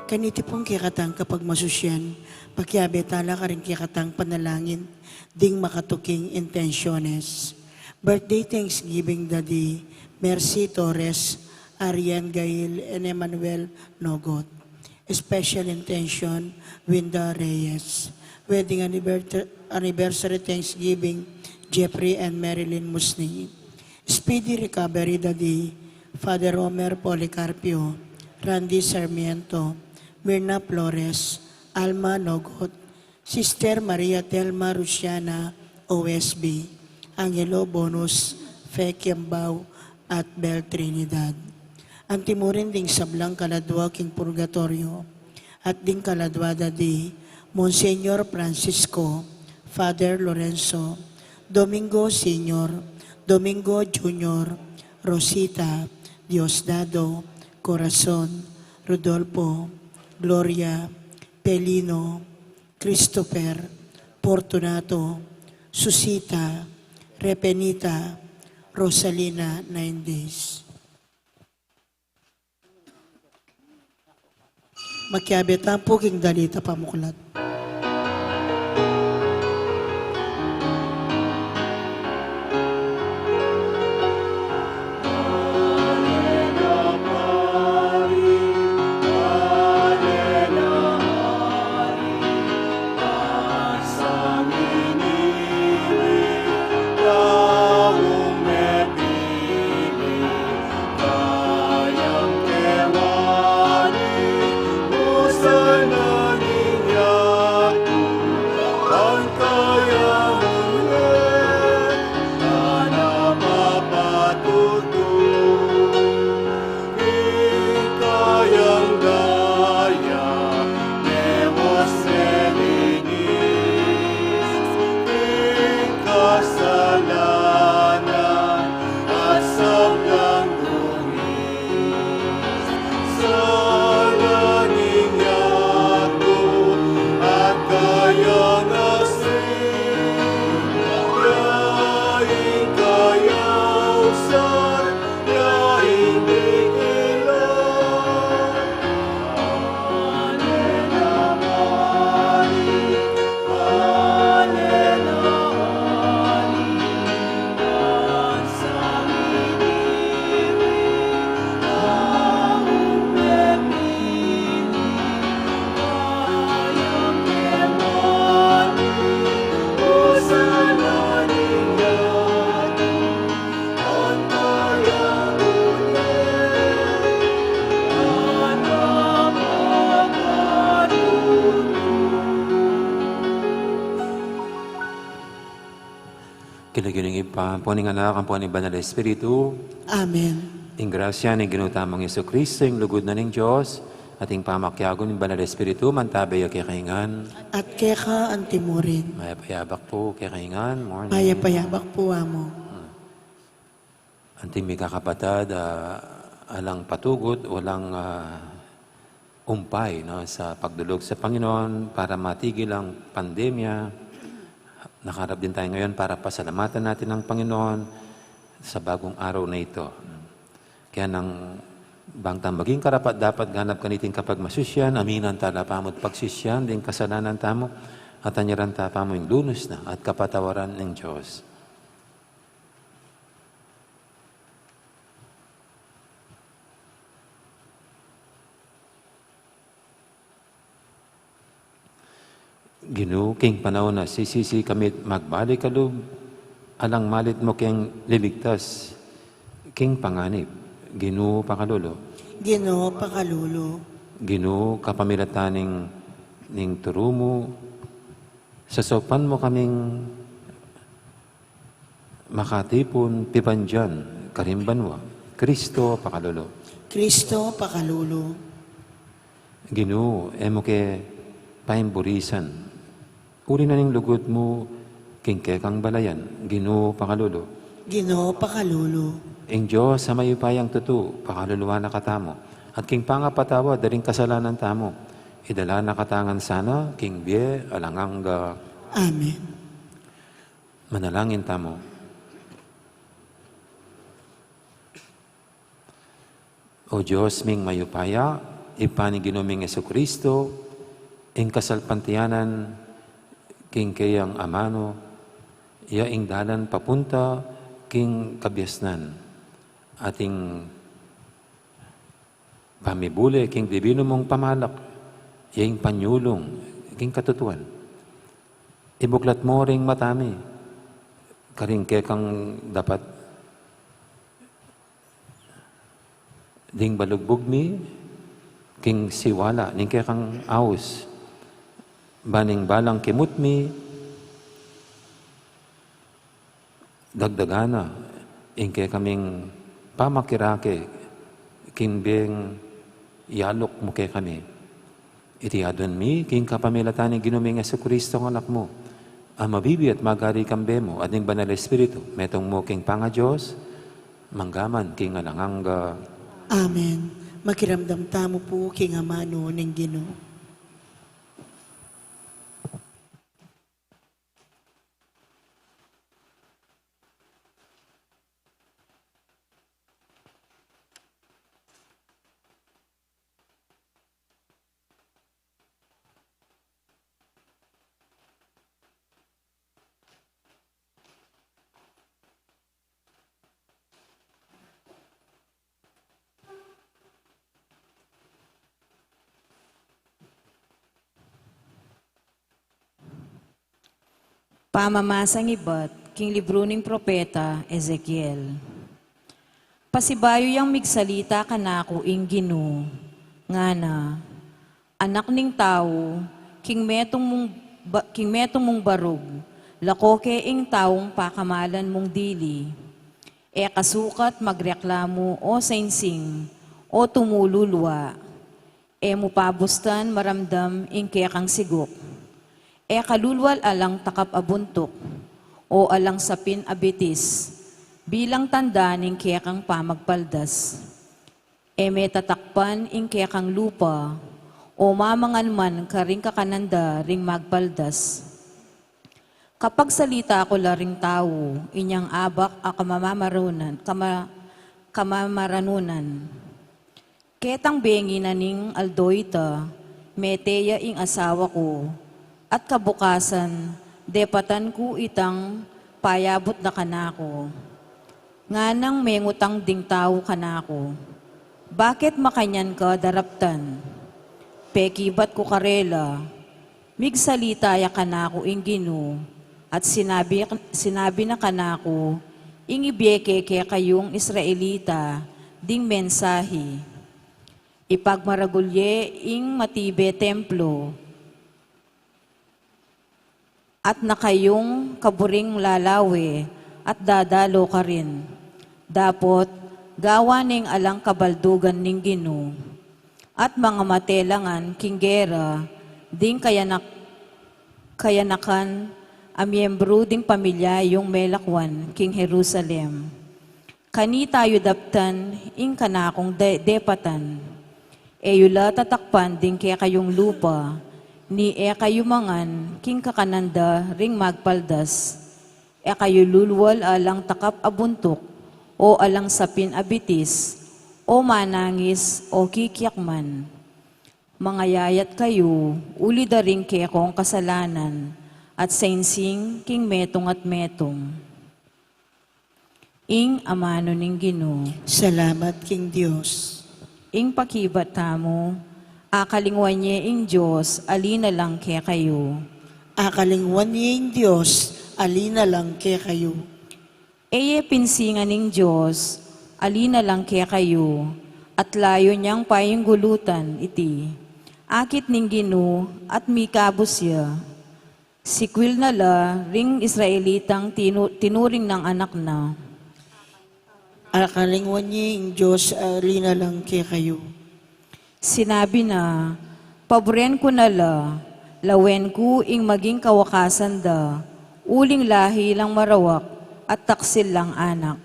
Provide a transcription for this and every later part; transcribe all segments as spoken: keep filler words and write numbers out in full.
Kaniti pung kekatang kapagmasusian, pakiabe tala karing kekatang panalangin ding makatuking intensyones. Birthday thanksgiving da di Mercy Torres, Arian Gail, and Emmanuel Nogot. Special intention, Winda Reyes. Wedding anniversa-, anniversary thanksgiving, Jeffrey and Marilyn Musni. Speedy recovery da di Father Romer Policarpio, Randy Sarmiento, Mirna Flores, Alma Nogot, Sister Maria Telma Rusiana, O S B, Angelo Bonus, Fe Kiambao, at Bel Trinidad. Antimurin ding sablang kaladua king purgatoryo, at ding kaladua da di Monsignor Francisco, Father Lorenzo, Domingo Senior, Domingo Junior, Rosita, Diosdado, Corazon, Rodolfo, Gloria, Pelino, Christopher, Fortunato, Susita, Repenita, Rosalina, nine days. Makiabe tamu pu king dalit a pamuklat. King lagyu ning Ibpa, ampo ning Anak, ampo ning Banal a Espiritu. Amen. Ing grasya ning Ginu tamung Jesucristo, ing lugud na ning Dios, at ing pamakiabe ning Banal a Espiritu, mantabe ya kekayu ngan. At keka antimurin. Mayap a yabak pu kekayu ngan. Morning. Mayap a yabak pu, Amo. Anting mikakapatad, ah, alang patugut, walang, ah, umpay, no, sa pagdulog sa Panginoon para matigil ang pandemya. Nakaharap din tayo ngayon para pasalamatan natin ang Panginoon sa bagong araw na ito. Kaya nang bang tamu maging karapat-dapat ganap kaniting kapagmasusian, aminan tala pamu at pagsisian ding kasalanan tamu, at anyaran ta pamu ing lunus na at kapatawaran ning Dios. Ginu, king panaun a sisisi kami't magbalik a lub, alang malit mu keng liligtas king panganib. Ginu, pakalulu. Ginu, pakalulu. Ginu, kapamilatan ning, ning turu mu, sasaupan mu kaming makatipun pibandian karing banua. Kristo, pakalulu. Kristo, pakalulu. Ginu, e mu ke paimburisan uli na ning lugud mu king kekang balayan. Ginu, pakalulu. Ginu, pakalulu. Ing Dios a mayupayang tutu, pakaluluan na katamu. At king pangapatawad da ring kasalanan tamu, idala na katamu ngan sana king bie alang angga. Amen. Manalangin tamu. O Dios ming mayupaya, Ibpa ning Ginu ming Jesucristo, ing kasalpantayanan king keyang amanu, ya ing dalan papunta king kabiasnan, at ing pamibule king dibinu mung pamalak, ya ing panyulung king katutuan. Ibuklat mu ring mata mi karing kekang dapat, ding balugbug mi king siwala ning kekang aus, ban ing balang kimut mi dagdagan na ing kekaming pamakirake king beng yaluk mu kekami. Iti adwan mi king kapamilatan ning Ginu ming Jesucristo a Anak mu, a mabibie at magari kambe mu at ning Banal Espiritu, metung mu king pangaDios, mangga man king alang angga. Amen. Makiramdam tamu pu king amanu ning Ginu. Pamamasang ibat king libru ning propeta Ezekiel. Pasibayu yang migsalita kanaku ing Ginu, ngana, Anak ning tau, king metung mung ba-, king metung mung barug, lako ke ing taung pakamalan mung dili. E ka sukat magreklamu o sainsing, o tumululwa. E mu pabustan maramdam ing kekang siguk. E ka lulwal alang takap a buntuk, o alang sapin a bitis, bilang tanda ning kekang pamagpaldas. E me tatakpan ing kekang lupa, o mamangan man karing kakanan da ring magpaldas. Kapagsalita ku la ring tau, inyang abak a kamamaranunan, kama-, kamamaranunan. Ketang bengi na ning aldo ita, mete ya ing asawa ku, at kabukasan, depatan ku itang payabut da kanaku. Nganang mengutang ding tau kanaku, Bakit makanyan ka daraptan? Pekibat ku karela, Migsalita ya kanaku ing Ginu, at sinabi, sinabi na kanaku ing ibie ke kekayung Israelita ding mensahe. Ipagmaragul ye ing matibe templo, at na kayung kaburing lalawe at dadalo karin. Dapot gawa neng alang kabaldugan ning Ginu, at mangamate la ngan king gera ding kayanak-, kayanakan a miyembru ding pamilya yung melakwan king Jerusalem. Kanita yu daptan ing kanakung de-, depatan. E yu la tatakpan ding kekayung lupa, ni e kayu mangan king kakanan da ring magpaldas. E kayu lulwal alang takap a buntuk, o alang sapin a bitis, o manangis, o kikiakman. Mangayayat kayu uli da ring kekong kasalanan, at sainsing king metung at metung. Ing amanu ning Ginu. Salamat king Dios. Ing pakibat tamu, akalingwan ye ing Dios, ali na lang kekayu. Akalingwan ye ing Dios, ali na lang kekayu. E ye pinsingan ing Dios, ali na lang kekayu, at layu niyang payunggulutan iti. Akit ning Ginu, at mikabus ya. Sikwil na la ring Israelitang tinu-, tinuring nang anak na. Akalingwan ye ing Dios, ali na lang kekayu. Sinabi na, Paburen ku na la, lawen ku ing maging kawakasan da, uling lahi lang marawak at taksil lang anak.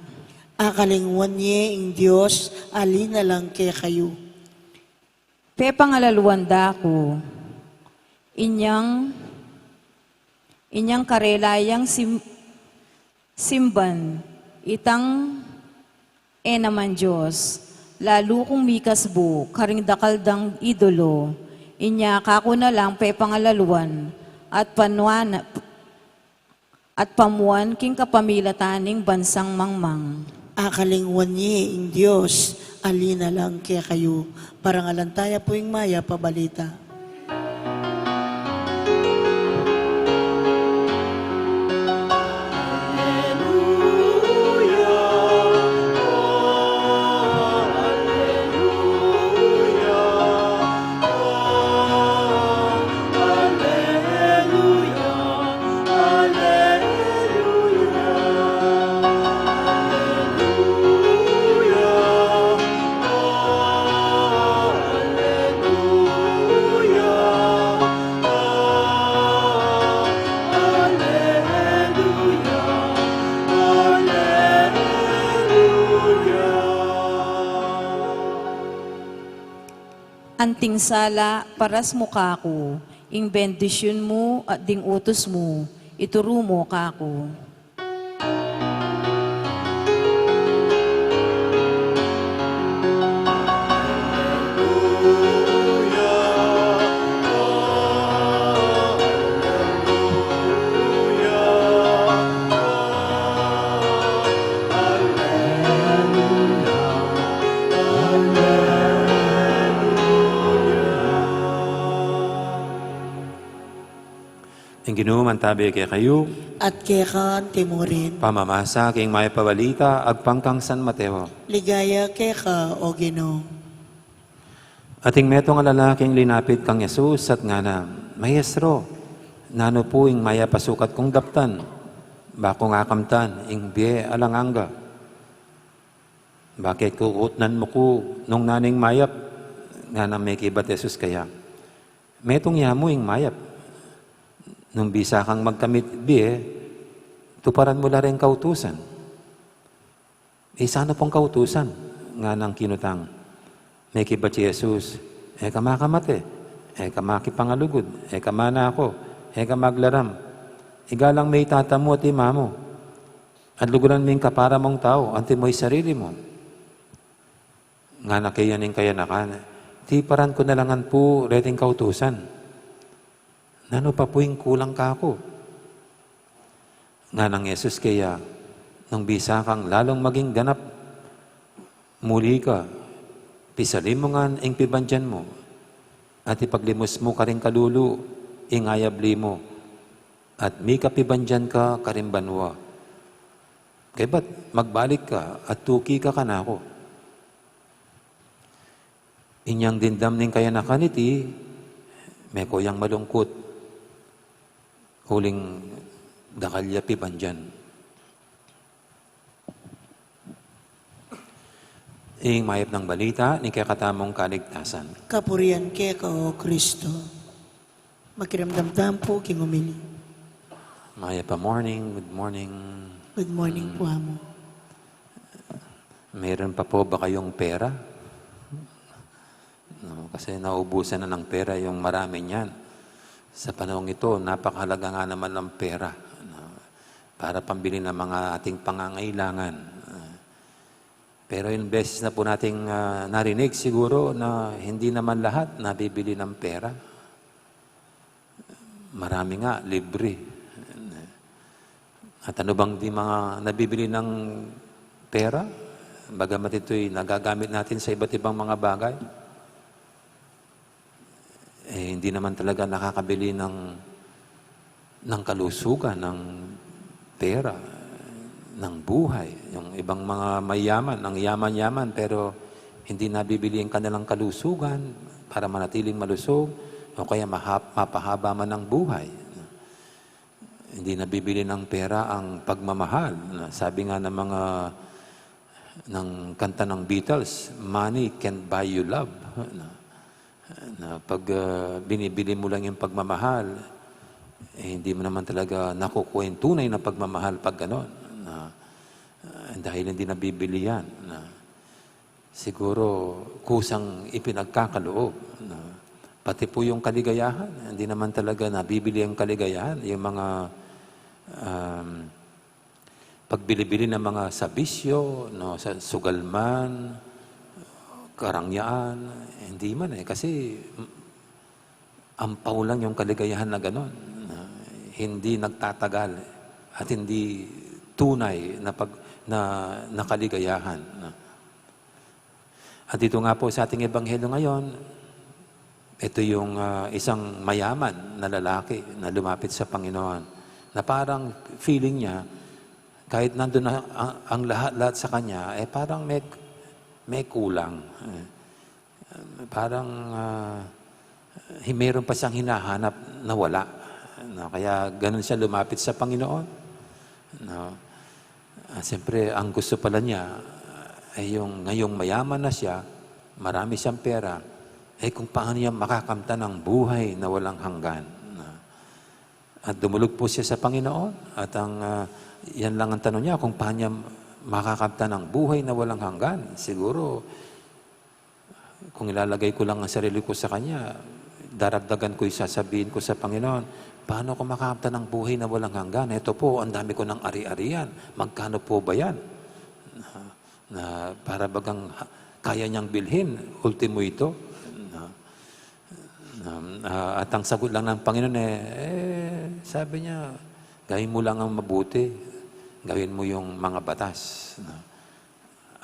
Akalingwan ye ing Dios, ali na lang kekayu. Pepangalaluan da ku, inyang, inyang karela yang sim-, simban, itang e naman Dios, lalu kung mikasbu karing dakal dang idolo, inya kaku na lang pepangalaluan at panuan, at pamuan king kapamilatan ning bansang mangmang. Akalingwan ye ing Dios, ali na lang kekayu. Parangalan taya pu ing mayap a balita. Anting sala, paras mu kaku, ing bendisyun mu at ding utus mu, ituru mu kaku. Ing Ginu mantabe kekayu. At keka anti mu rin. Pamamasa king mayap a balita agpang kang San Mateo. Ligaya keka, O Ginu. Ating metung a lalaking linapit kang Jesus at ngana, "Maestro, nanu pu ing mayap a sukat kung daptan, ba kung akamtan ing bie alang angga?" "Bakit kukutnan mu ku nung nanu ing mayap?" nganang mekibat Jesus keya. "Metung ya mu ing mayap. Nung bisa kang magkamit bie, tuparan mu la ring kautusan." "E, sanu pung kautusan?" nganang kinutang. Mekibat i Jesus, "E ka makamate, e ka makipangalugud, e ka manako, e ka maglaram. Igalang me i tata mu at i ina mu, at luguran me ing kapara mung tau, antimo ing sarili mu." Ngana keya ning kayanakan, "Tiparan ku na la ngan pu reting kautusan. Nanu pa pu ing kulang kaku?" Nganang Jesus keya, "Nung bisa kang lalung maging ganap, muli ka, pisalim mu ngan ing pibandian mu, at ipaglimus mu karing kalulu ing ayabli mu, at mika pibandian ka karing banua. Kaybat magbalik ka at tuki ka kanaku." Inyang dimdam ning kayanakan iti, meko yang malungkut, uling dakal ya pibandian. Ing mayap nang balita ning kekatamung kaligtasan. Kapurian keka, O Kristo. Makiramdam tamu pu king umili. Mayap a morning, good morning. Good morning pu, Amo. Meron pa po ba kayong pera? No, kasi naubusan na ng pera yung marami niyan. Sa panahong ito, napakahalaga nga naman ng pera, no, para pambili ng mga ating pangangailangan. Pero yung beses na po nating, ah, narinig siguro na hindi naman lahat nabibili ng pera. Marami nga, libre. At ano bang di mga nabibili ng pera? Bagamat ito'y nagagamit natin sa iba't ibang mga bagay, eh, hindi naman talaga nakakabili ng, ng kalusugan, ng pera, ng buhay. Yung ibang mga mayaman, ang yaman-yaman, pero hindi nabibili ang kanilang kalusugan para manatiling malusog o kaya mahap-, mapahaba man ang buhay. Hindi nabibili ng pera ang pagmamahal. Sabi nga ng mga, ng kanta ng Beatles, "Money can't buy you love." Na, na pag, ah, binibili mo lang yung pagmamahal, eh, hindi mo naman talaga nakukuha yung tunay na pagmamahal pag ganon. Na, ah, dahil hindi nabibili yan. Na, siguro kusang ipinagkakaloob, no? Pati po yung kaligayahan, hindi naman talaga nabibili ang kaligayahan. Yung mga, um, pagbili-bili ng mga sabisyo, no, sa sugal man, Karangyaan, hindi man eh. Kasi, mm, ampaw lang yung kaligayahan na ganon, na hindi nagtatagal at hindi tunay na pag-, na, na kaligayahan, no? At dito nga po sa ating ebanghelyo ngayon, ito yung, ah, isang mayaman na lalaki na lumapit sa Panginoon, na parang feeling niya, kahit nandun na ang, ang lahat-lahat sa kanya, eh, parang may, may kulang. Eh, parang, ah, hi-, meron pa siyang hinahanap na wala. No? Kaya ganun siya lumapit sa Panginoon. No? Ah, siyempre, ang gusto pala niya, eh, yung ngayong mayaman na siya, marami siyang pera, eh, kung paano niya makakamtan ng buhay na walang hanggan. No? At dumulog po siya sa Panginoon, at ang, ah, yan lang ang tanong niya, kung paano niya makakamtan ng buhay na walang hanggan. Siguro, kung ilalagay ko lang ang sarili ko sa kanya, daragdagan ko yung sasabihin ko sa Panginoon, "Paano ko makakamtan ng buhay na walang hanggan? Ito po, ang dami ko ng ari-arian. Magkano po ba yan?" Na, na para bagang ha-, kaya niyang bilhin, ultimo ito. Na, na, ah, at ang sagot lang ng Panginoon eh, eh, sabi niya, "Gawin mo lang ang mabuti. Gawin mo yung mga batas." Na,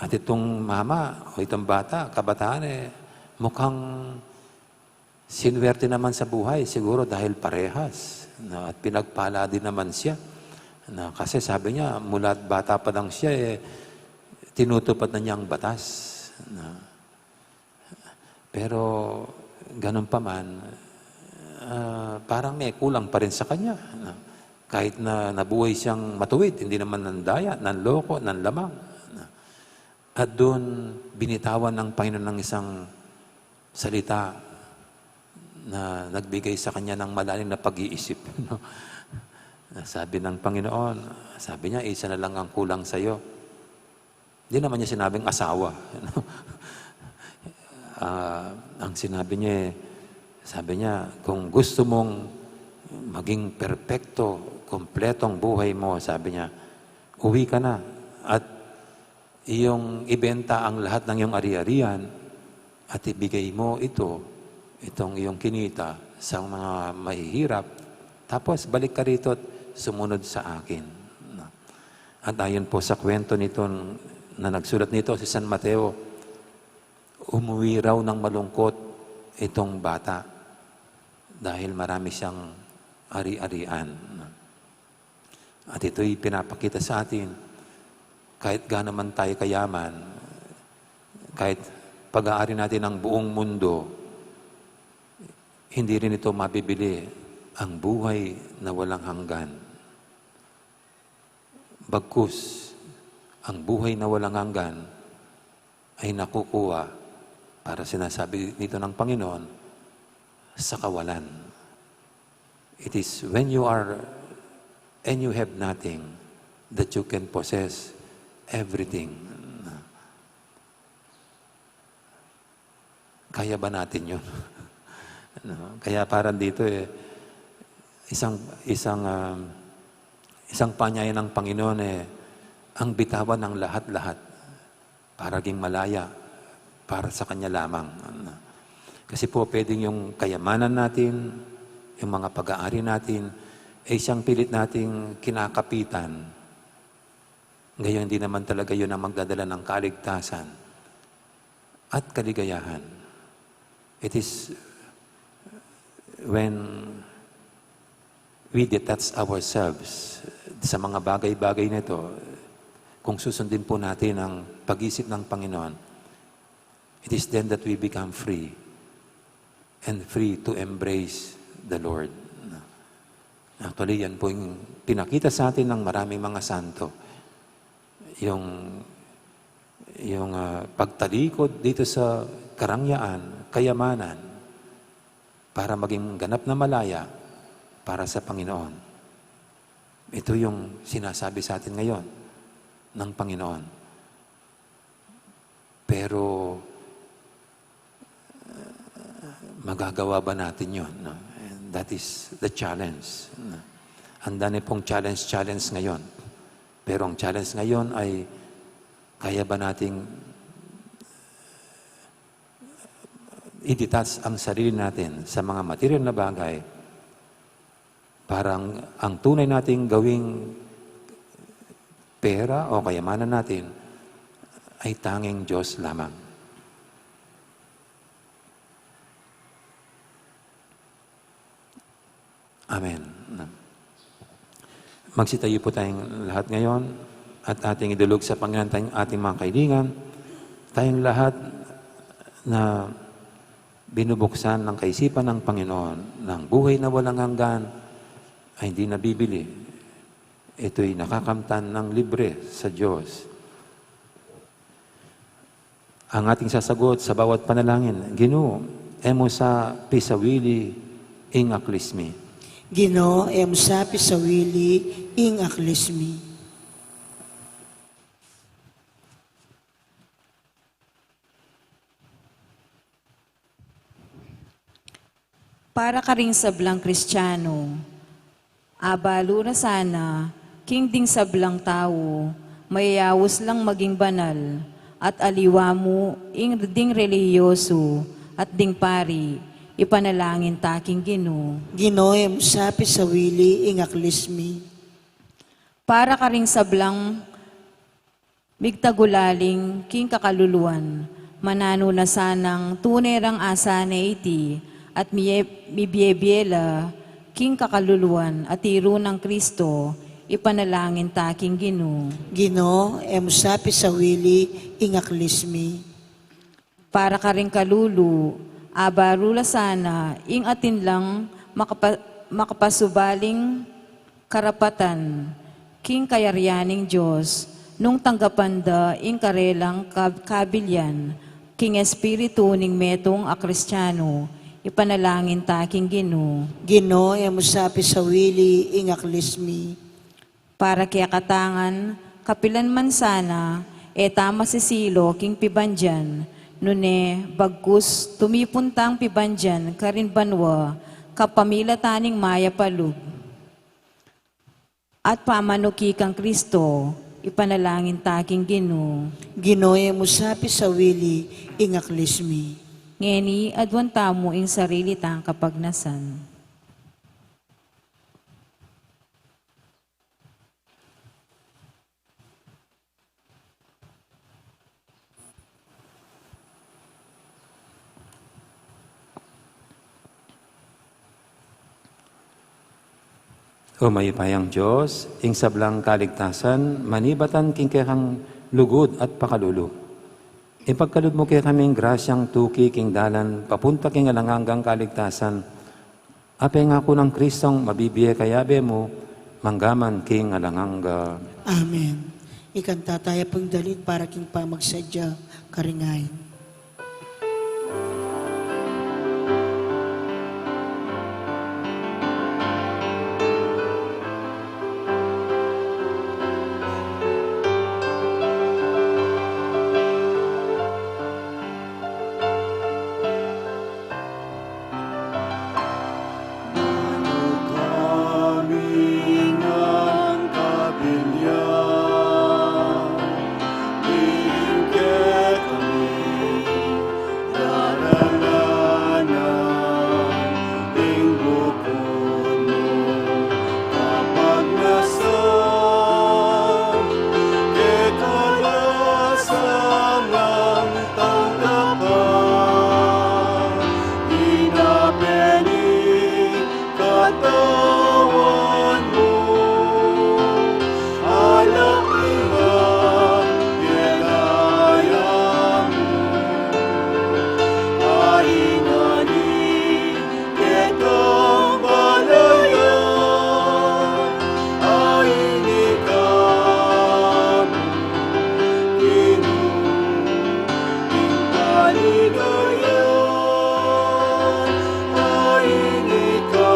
at itong mama o itong bata, kabataan, eh, mukhang sinuwerte naman sa buhay, siguro dahil parehas, no? At pinagpala din naman siya, no? Kasi sabi niya, mula't bata pa lang siya, eh, tinutupad na niya ang batas, no? Pero ganun pa man, ah, parang may kulang pa rin sa kanya, no? Kahit na nabuhay siyang matuwid, hindi naman nandaya, nanloko, nanlamang, no? At doon, binitawan ng Panginoon ng isang salita na nagbigay sa kanya ng malalim na pag-iisip, no? Na sabi ng Panginoon, sabi niya, "Isa na lang ang kulang sa'yo." Hindi naman niya sinabing asawa, no? Ah, ang sinabi niya, eh, sabi niya, "Kung gusto mong maging perpekto, kompletong buhay mo," sabi niya, "uwi ka na at iyong ibenta ang lahat ng iyong ari-arian at ibigay mo ito, itong iyong kinita, sa mga mahihirap. Tapos balik ka rito at sumunod sa akin." No? At ayon po sa kwento nito na nagsulat nito, si San Mateo, umuwi raw ng malungkot itong bata dahil marami siyang ari-arian. At ito'y pinapakita sa atin, kahit gaano man tayo kayaman, kahit pag-aari natin ang buong mundo, hindi rin ito mabibili ang buhay na walang hanggan. Bagkus, ang buhay na walang hanggan ay nakukuha, para sinasabi dito ng Panginoon, sa kawalan. It is when you are and you have nothing that you can possess everything. Kaya ba natin yun? No? Kaya parang dito eh, isang, isang, um, isang panyaya ng Panginoon eh, ang bitawan ng lahat-lahat para maging malaya, para sa Kanya lamang. Kasi po, pwedeng yung kayamanan natin, yung mga pag-aari natin, ay siyang pilit nating kinakapitan. Ngayon, hindi naman talaga yun ang magdadala ng kaligtasan at kaligayahan. It is when we detach ourselves sa mga bagay-bagay na ito, kung susundin po natin ang pag-isip ng Panginoon, it is then that we become free and free to embrace the Lord. Actually, yan po yung pinakita sa atin ng maraming mga santo. Yung, yung, ah, pagtalikod dito sa karangyaan, kayamanan, para maging ganap na malaya para sa Panginoon. Ito yung sinasabi sa atin ngayon ng Panginoon. Pero, uh, magagawa ba natin yun? No? And that is the challenge. No? Ang dami pong challenge, challenge ngayon. Pero ang challenge ngayon ay kaya ba nating i-detach ang sarili natin sa mga material na bagay, para ang, ang tunay nating gawing pera o kayamanan natin ay tanging Diyos lamang. Amen. Magsitayo po tayong lahat ngayon at ating idulog sa Panginoon tayong ating mga kaibigan. Tayong lahat na binubuksan ng kaisipan ng Panginoon, ng buhay na walang hanggan ay hindi nabibili. Ito'y nakakamtan ng libre sa Diyos. Ang ating sasagot sa bawat panalangin, Ginu, e mu sa pisawili ing aklis mi. Ginu, e mu sa pisawili ing aklis mi. Para karing sablang Kristiano, abalu na sana king ding sablang tau, mayayaus lang maging banal, at aliwa mu ing ding relihiyoso at ding pari, ipanalangin ta king Ginu. Ginu, e mu sa pisawili ing aklis mi. Para karing sablang migtagulaling king kakaluluan, mananu na sanang tune rang asane iti, at mie-, mibiebie la king kakaluluan a tiru nang Kristo, ipanalangin ta king Ginu. Ginu, e mu sa pisawili ing aklis mi. Para karing kalulu, abalu la sana ing atin lang makapa-, makapasubaling karapatan king kayarian ning Dios, nung tanggapan da ing karelang kab-, kabilian king espiritu ning metung a Kristiano, ipanalangin ta king Ginu. Ginu, e mu sa pisawili ing aklis mi. Para kekatang, kapilan man sana, e ta masisilu king pibandian, nune bagkus tumipun tang pibandian karin banua, kapamilatan ning mayap a lub at pamanuki kang Kristo, ipanalangin ta king Ginu. Ginu, e mu sa pisawili ing aklis mi. Ngeni, aduan tamu ing sarili tang kapagnasan. O mayupayang Dios, ing sablang kaligtasan, manibatan king kekang lugud at pakalulu. Ipagkalub mu kekaming grasyang tuki king dalan papunta king alang anggang kaligtasan, a pengaku nang Kristong mabibie kayabe mu, mangga man king alang angga. Amen. Ikanta taya pung dalit para king pamagsadya karing ain. Katawan mu, alang iba, kekaya mu, a ingani, kekang balayan, a ini ka mu, Ginu, ing kaligayan, a ini ka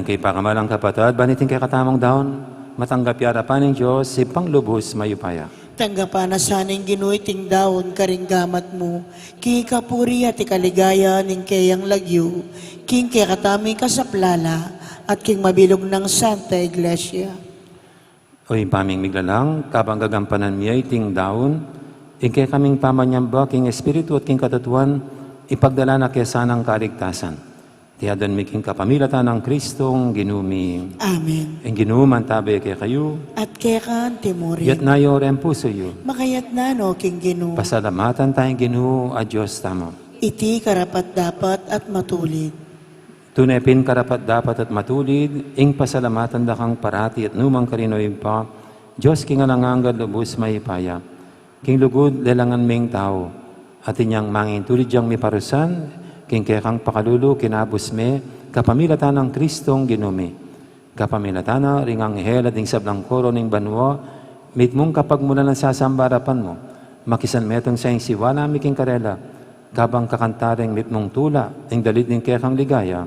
Kaya pagamalang kapatad, ban iting kekatamung daun, matanggap ya arapan ning Dios, Ibpang lubus mayupaya. Tanggapan na sa ning Ginu iting daun karing gamat mu, king kapurian at ikaligaya ning keyang lagyu, king kekatamung kasaplalan, at king mabilug nang Santa Iglesia. O Ibpa ming miglalang, kabang gagampanan mi iting daun, ing kekaming pamanyamba king espiritu at king katutuan, ipagdala na ke sanang kaligtasan. Iti adwan mi king kapamilatan nang Kristong Ginu mi. Amen. Ing Ginu mantabe kekayu. At keka antimurin. Iyatas yu ring pusu yu. Makayatas no king Ginu. Pasalamatan taya ing Ginu a Dios tamu. Iti karapat-dapat at matulid. Tune pin karapat-dapat at matulid, ing pasalamatan da kang parati at nukarin man, O Ibpa, Dios king alang angga at lubus mayupaya. King lugud lelangan me ing tau, at inyang mangintulid yang miparusan, king kekang pakalulu kinabus me, kapamilatan nang Kristong Ginu mi. Kapamilatan na ring anghel at ding sablang koro ning banua, mitmung kapagmulan at sasamba king arapan mu. Makisan metung sa ing siwala mi king karela, kabang kakanta ring mitmung tula, ing dalit ning kekang ligaya,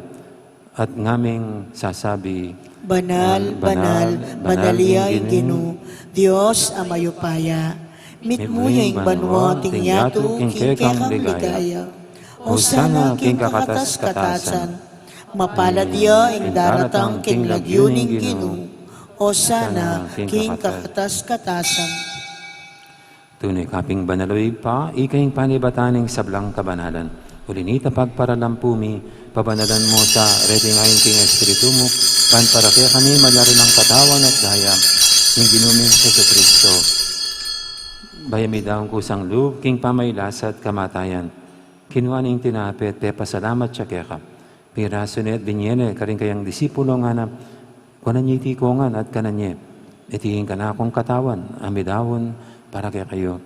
at ngaming sasabi, Banal, banal, banal, banal ya ing Ginu, Dios a mayupaya. Mitmu ya ing banua, at ing yatu king kekang ligaya. Hosana king kakatas-katasan. Mapalad ya ing daratang king lagyu ning Ginu. Hosana king kakatas-katasan. Tune ka pin banal, O Ibpa, ika ing panibatan ning sablang kabanalan. Uli na nita pagparalampu mi, pabanalan mu sa reting ain king Espiritu mu, ban para kekami maging katawan at daya ning Ginu ming Jesucristo. Bayu mi daun kusang lub king pamagkasakit at kamatayan, kinua ne ing tinape, pepasalamat ya keka. Pirasu ne at binie ne karing kayang disipulo, ngana, kuanan ye iti kongan at kanan ye. Iti ing kanakung katawan a midaun para kekayu.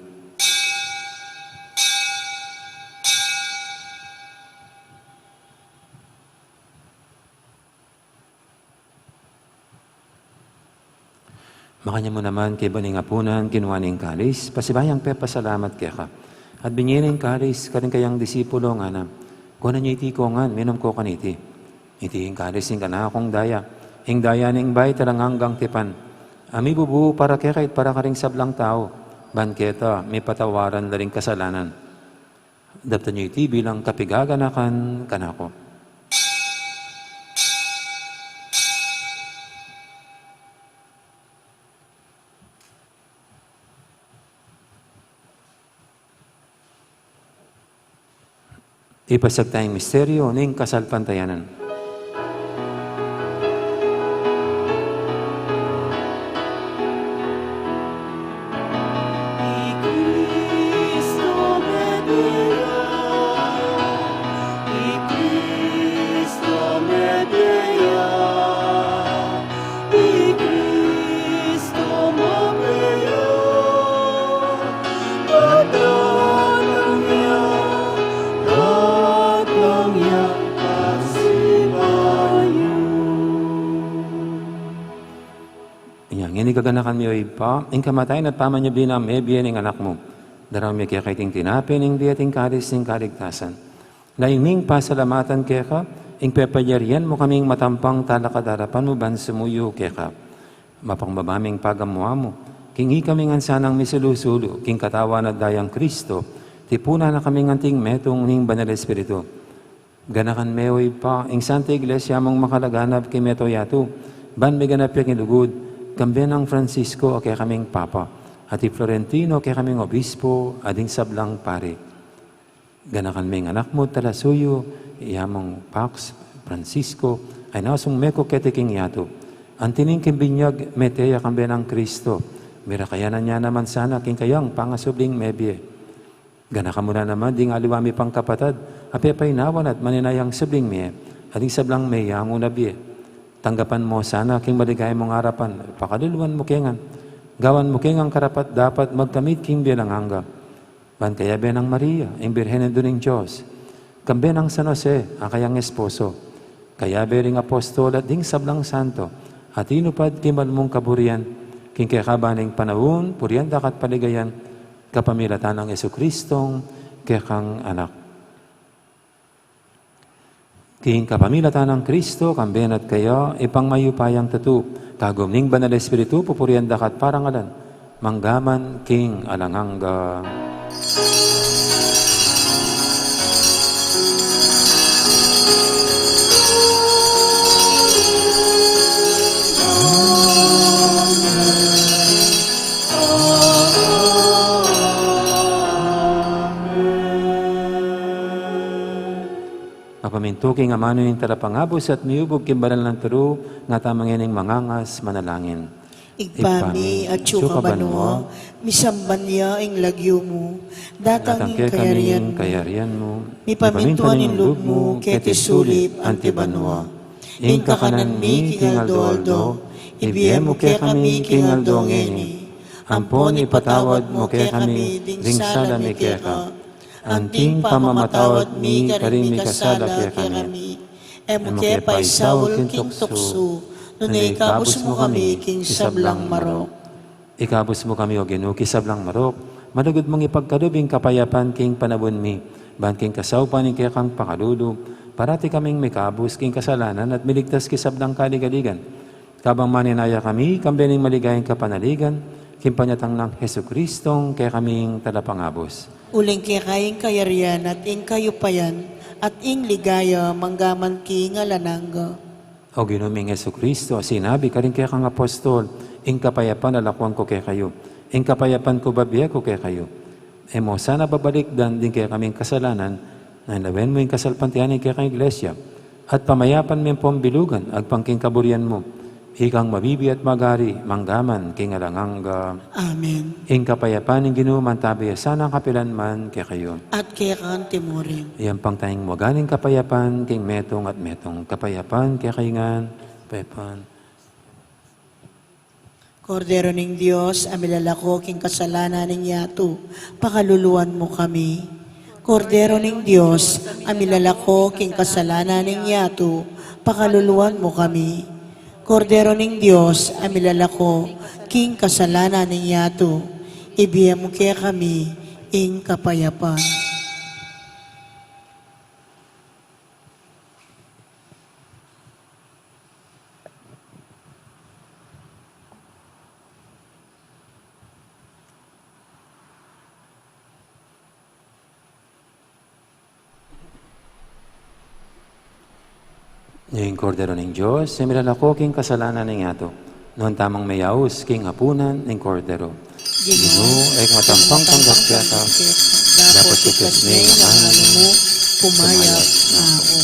Makanyan mu naman kaybat ning apunan, kinua ne ing kalis, pasibayu yang pepasalamat keka. At binie ne ing kalis karing kayang disipulo, ngana, kuanan ye iti kongan, minum ko kaniti. Iti ing kalis ning kanakung daya, ing daya ning bayu at alang anggang tipan, a mibubu para kekayu at para karing sablang tau, ban keta mipatawaran la ring kasalanan. Daptan yu iti bilang kapaganakan kanaku. Ipasiag taya ing misteryu ning kasalpantayanan. Inya ngeni, gaganakan mi, O Ibpa, ing kamatayan at pamanyubli nang mebie ning Anak mu. Daraun mi keka iting tinape ning bie at ing kalis ning kaligtasan. Layun ming pasalamatan keka ing pepayarian mu kaming matampang talakad king arapan mu ban sumuyu keka. Mapakumbaba ming pagamu-amu king ikami ngan sanang misulu-sulu king katawan at daya nang Kristo, tipunan na kaming anting metung ning Banal Espiritu. Ganakan me, O Ibpa, ing Santa Iglesia mung makalaganap king mabilug a yatu, ban miganap ya king lugud, kambe nang Francisco a kekaming Papa, at i Florentino a kekaming Obispo, at ding sablang pari. Ganakan me ing anak mu, talasuyu, i Among Pax Francisco, a inasung meko keti king yatu. Anti ning king binyag, mete ya kambe nang Kristo, mirakayanan ya naman sana king kayang pangasubling mebie. Ganakan mu na naman ding aliwa mi pang kapatad a pepainawan at maninayang subling mie, at ding sablang meyangu na bie. Tanggapan mu sana king maligaya mung arapan, pakaluluan mu ke ngan, gawan mu ke ngan karapat-dapat magkamit king bie alang angga. Ban kayabe nang Maria, ing Birhen Indu ning Dios, kambe nang San Jose a kayang esposo, kayabe ring apostol at ding sablang santo a tinupad king mal mung kaburian, king kekaban ning panaun, purian da ka at paligayan, kapamilatan nang Jesucristong kekang Anak. King kapamilatan nang Kristo, kambe na at kaya, Ibpang mayupayang tutu, kagum ning Banal Espiritu, pupurian da ka at parangalan, mangga man king alang angga. Mapamintu king amanu ning Talapangabus at miubug king banal nang turu, ngana tamu ngening mangangas manalangin. Ibpa mi, atsu ka banua, misamban ya ing lagyu mu, datang ing kayarian mu, mipamintuan ing lub mu keti sulip anti banua. Ing kakanan mi king aldo-aldo, ibie mu kekami king aldo ngeni. Ampon ipatawad mu kekami ding sala mi keka, anting pamamatawad mi karing mikasala kekami. E mu ke paisaul king tuksu, nune ikabus mu kami king sablang marok. Ikabus mu kami, O Ginu, king sablang marok, malugud mung ipagkalub ing kapayapan king panabun mi, ban king kasaupan ning kekang pakalulu, parati kaming mikabus king kasalanan at miligtas king sablang kaligaligan. Kabang maninaya kami, kambe ning maligayang kapanaligan, king panyatang nang Jesucristong kekaming Talapangabus. Uling keka ing kayarian at ing kayupayan at ing ligaya mangga man king alang angga. O Ginu ming Jesucristo, a sinabi karing kekang apostol, ing kapayapan lalakuan ku kekayu, ing kapayapan ku bibie ku kekayu. E mu sana babalikdan ding kekaming kasalanan, nune lawen mu ing kasalpantayanan ning kekang Iglesia, at pamayapan me ampon bilugan agpang king kaburian mu, ikang mabibie at magari mangga man king alang angga. Amen. Ing kapayapan ning Ginu mantabi ya sana kapilan man kekayu. At keka mu rin. Iyampang tayang maganang kapayapan king metung at metung. Kapayapan kekayu ngan. Kapayapan. Kordero ning Dios, a milalako king kasalanan ning yatu, pakaluluan mu kami. Kordero ning Dios, a milalako king kasalanan ning yatu, pakaluluan mu kami. Kordero ning Dios, a milalako king kasalanan ning yatu, ibie mu kekami ing kapayapan. Ing Kordero ning Dios, a milalako king kasalanan ning yatu. Nuan tamung meyaus king apunan ning Kordero. Ginu, e ku matampang tanggap keka, dapot iktas me ing amanu mu, pumayag na ku.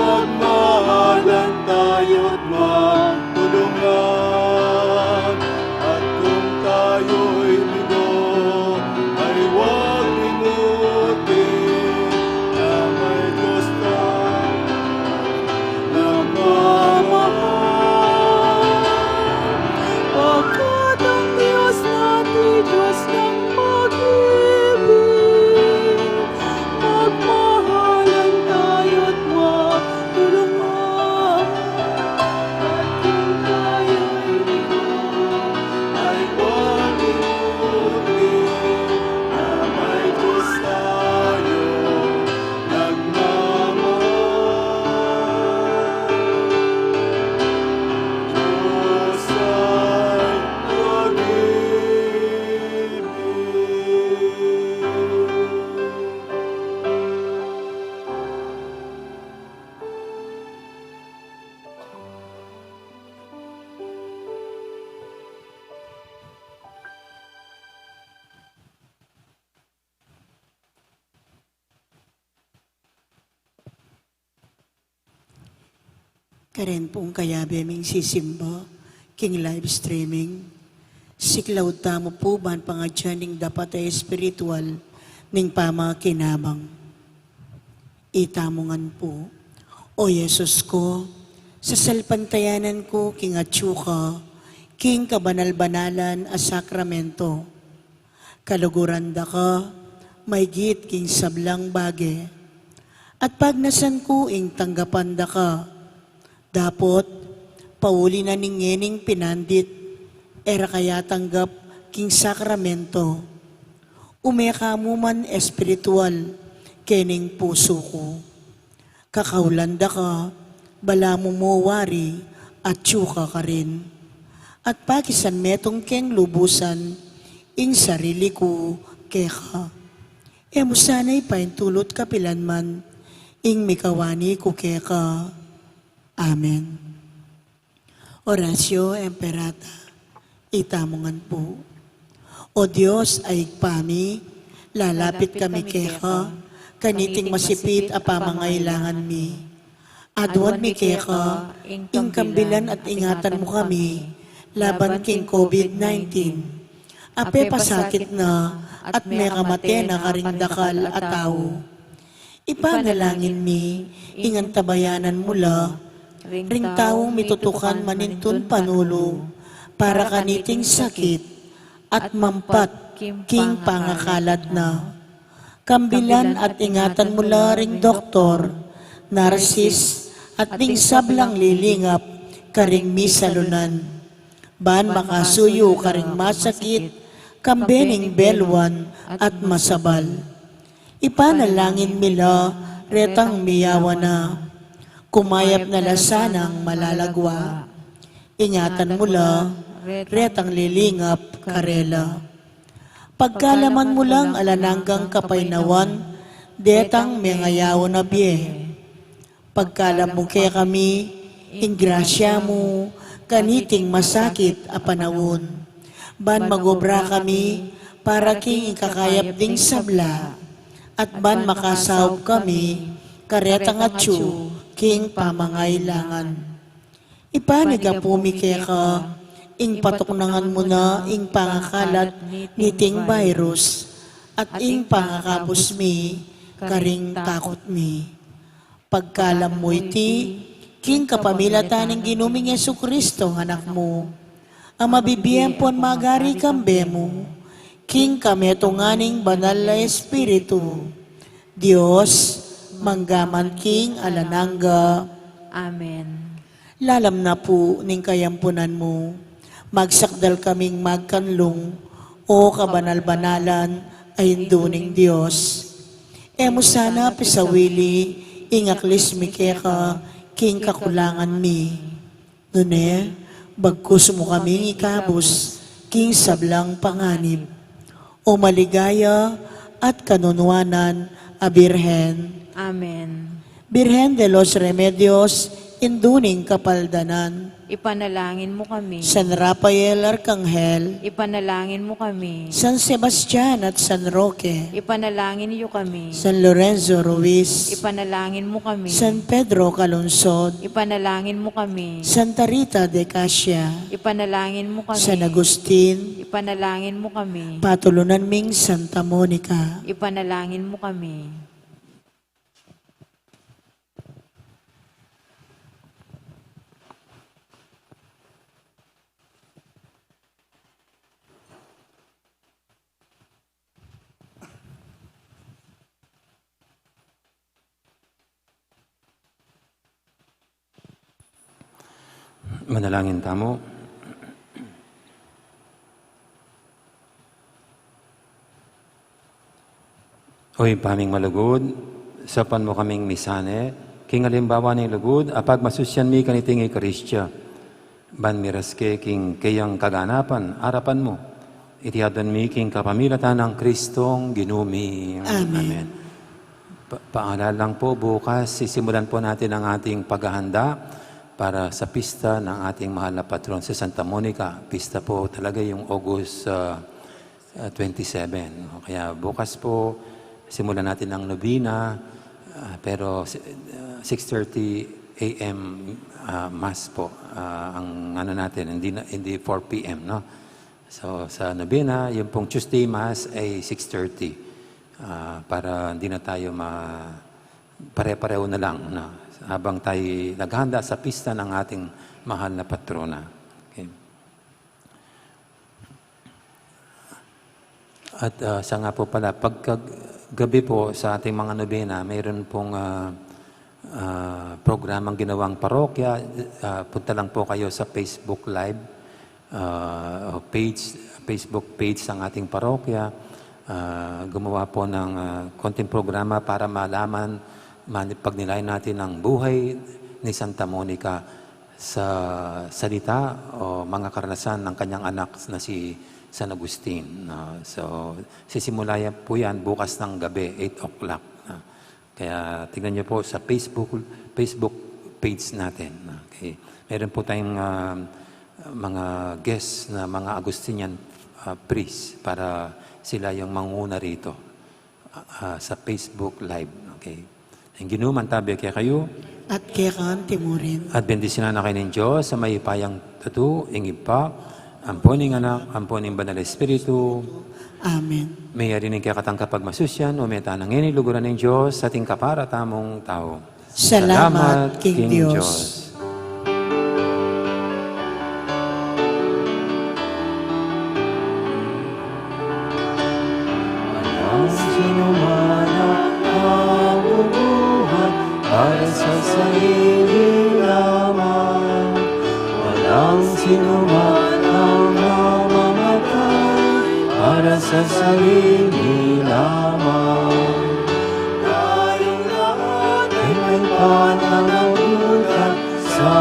Magmahalan tayo't magtulungan, at kung tayo'y bigo, ay huwag limutin na may Diyos tayong nagmamahal. Pagkat ang Diyos natin, Diyos ng pag-ibig, magmahalan tayo't magtulungan. At kung tayo'y bigo, ay huwag limutin na may Diyos tayong nagmamahal. Diyos ay pag-ibig. Karen pung kayabe ming sisimba king live streaming, siklaud tamu pu ban pangadyan ing dapat a espiritual ning pamakinabang. Itamu ngan pu. O Jesus ku, sasalpantayanan ku king atyu ka king kabanal-banalan a sakramento. Kaluguran da ka maygit king sablang bage, at pagnasan ku ing tanggapan da ka. Dapot, pauli na ning ngening pinandit, e ra ka yatanggap king sakramento. Ume ka mu man espiritual kening pusu ku. Kakaulan da ka, balamu mu wari atyu ka karin. At pakisanmetung keng lubusan ing sarili ku keka. E mu sana ipaintulut kapilan man ing mikawani ku keka. Amen. Oratio Imperata. Itamu ngan pu. O Dios a Ibpa mi, lalapit kami keka kaniting masipit a pamangailangan mi. Aduan mi keka ing kambilan at ingatan mu kami laban king COVID nineteen. A pepasakit na at mekamate na karing dakal a tau. Ipanalangin mi ing antabayanan mu la ring taung mitutukan manintun panulu para kaniting sakit at mampat king pangakalat na. Kambilan at ingatan mu la ring doktor, narsis, at ding sablang lilingap karing misalunan, ban makasuyu karing masakit, kambe ning beluan at masabal. Ipanalangin mi la retang miyawa na, kumayap na la sanang malagwa. Ingatan mu la retang lilingap karela. Pagkalaman mu lang alang anggang kapaynawan detang mengayawan a bie. Pagkalam mu kekami ing grasya mu kaniting masakit a panaun, ban magobra kami para king ikakayap ding sabla, at ban makasaup kami karetang atyu king pamangailangan. Ipanyawad mi keka ing patuknangan mu na ing pangakalat niting virus, at ing pangakabus mi karing takut mi. Pagkalam mu iti king kapamilatan ning Ginu ming Jesucristo, Anak mu, a mabibie ampon magari kambe mu, king kametungan ning Banal a Espiritu, Dios, mangga man king alang angga. Amen. Lalam na pu ning kayampunan mu, magsakdal kaming magkanlung, O kabanal-banalan a Indu ning Dios. E mu sana pisawili ing aklis mi keka king kakulangan mi. Nune, bagkus mu kaming ikabus king sablang panganib, O maligaya at kanunuanan a Birhen. Amen. Birhen de los Remedios, Indu ning Kapaldanan. Ipanalangin mu kami. San Rafael Arkanghel. Ipanalangin mu kami. San Sebastian at San Roque. Ipanalangin yu kami. San Lorenzo Ruiz. Ipanalangin mu kami. San Pedro Calungsod. Ipanalangin mu kami. Santa Rita de Casia. Ipanalangin mu kami. San Agustin. Ipanalangin mu kami. Patulunan ming Santa Monica. Ipanalangin mu kami. Manalangin tamu. O Ibpa ming malugud, saupan mu kaming misane king alimbawa ning lugud a pagmasusyan mi kaniting Eukaristia. Ban miras ke king keyang kaganapan arapan mu. Iti adwan mi king kapamilatan nang Kristong Ginu mi. Amen. Amen. Pa-, paalala lang po, bukas sisimulan po natin ang ating paghahanda para sa pista ng ating mahal na patron, si Santa Monica. Pista po talaga yung August, ah, ah, twenty-seven. Kaya bukas po, simulan natin ang nobena, ah, pero si-, ah, six thirty A M, ah, Mass po, ah, ang ano natin, hindi na, hindi four P M, no? So, sa nobena, yung pong Tuesday Mass ay six thirty, ah, para hindi na tayo ma-, pare-pareho na lang, no? Habang tayo naghahanda sa pista ng ating mahal na patrona. Okay. At, ah, siya nga po pala, pagkagabi po sa ating mga nobena, mayroon pong, ah, ah, programang ginawang parokya. Ah, punta lang po kayo sa Facebook Live, ah, o page, Facebook page ng ating parokya. Ah, gumawa po ng, ah, konting programa para malaman, mani-, pagnilayan natin ang buhay ni Santa Monica sa salita o mga karanasan ng kanyang anak na si San Agustin, no? So, sisimula yan po yan bukas ng gabi, eight o'clock, no? Kaya tingnan niyo po sa Facebook, Facebook page natin, no? Okay. Meron po tayong, um, mga guests na mga Agustinian, uh, priest para sila yung manguna rito, ah, sa Facebook Live. Okay. Ing Ginu mantabi kekayu. At keka naman murin. At bendisyonan na kayo ng Diyos a mayupayang tutu, ing Ibpa, ampo ning Anak, ampo ning Banal a Espiritu. Amen. Mayari ning kekatang kapagmasusyan, o meta na ngeni luguran ning Diyos, ating kapara tamung tau. Salamat king Dios. Walang sinuman ang nabubuhay para sa sarili lamang. Walang sinuman ang namamatay para sa sarili lamang. Tayong lahat ay may pananagutan sa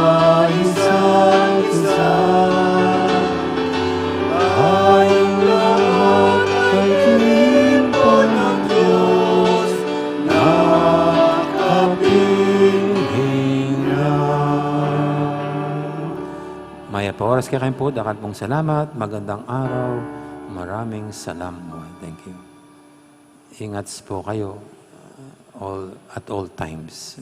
isa't isa. Tayong lahat ay tinuring ng Diyos na kapiling niya. Mayap a oras kekayu po, dakal pong salamat, magandang araw, maraming salamat. Thank you. Ingat po kayo, uh, all, at all times.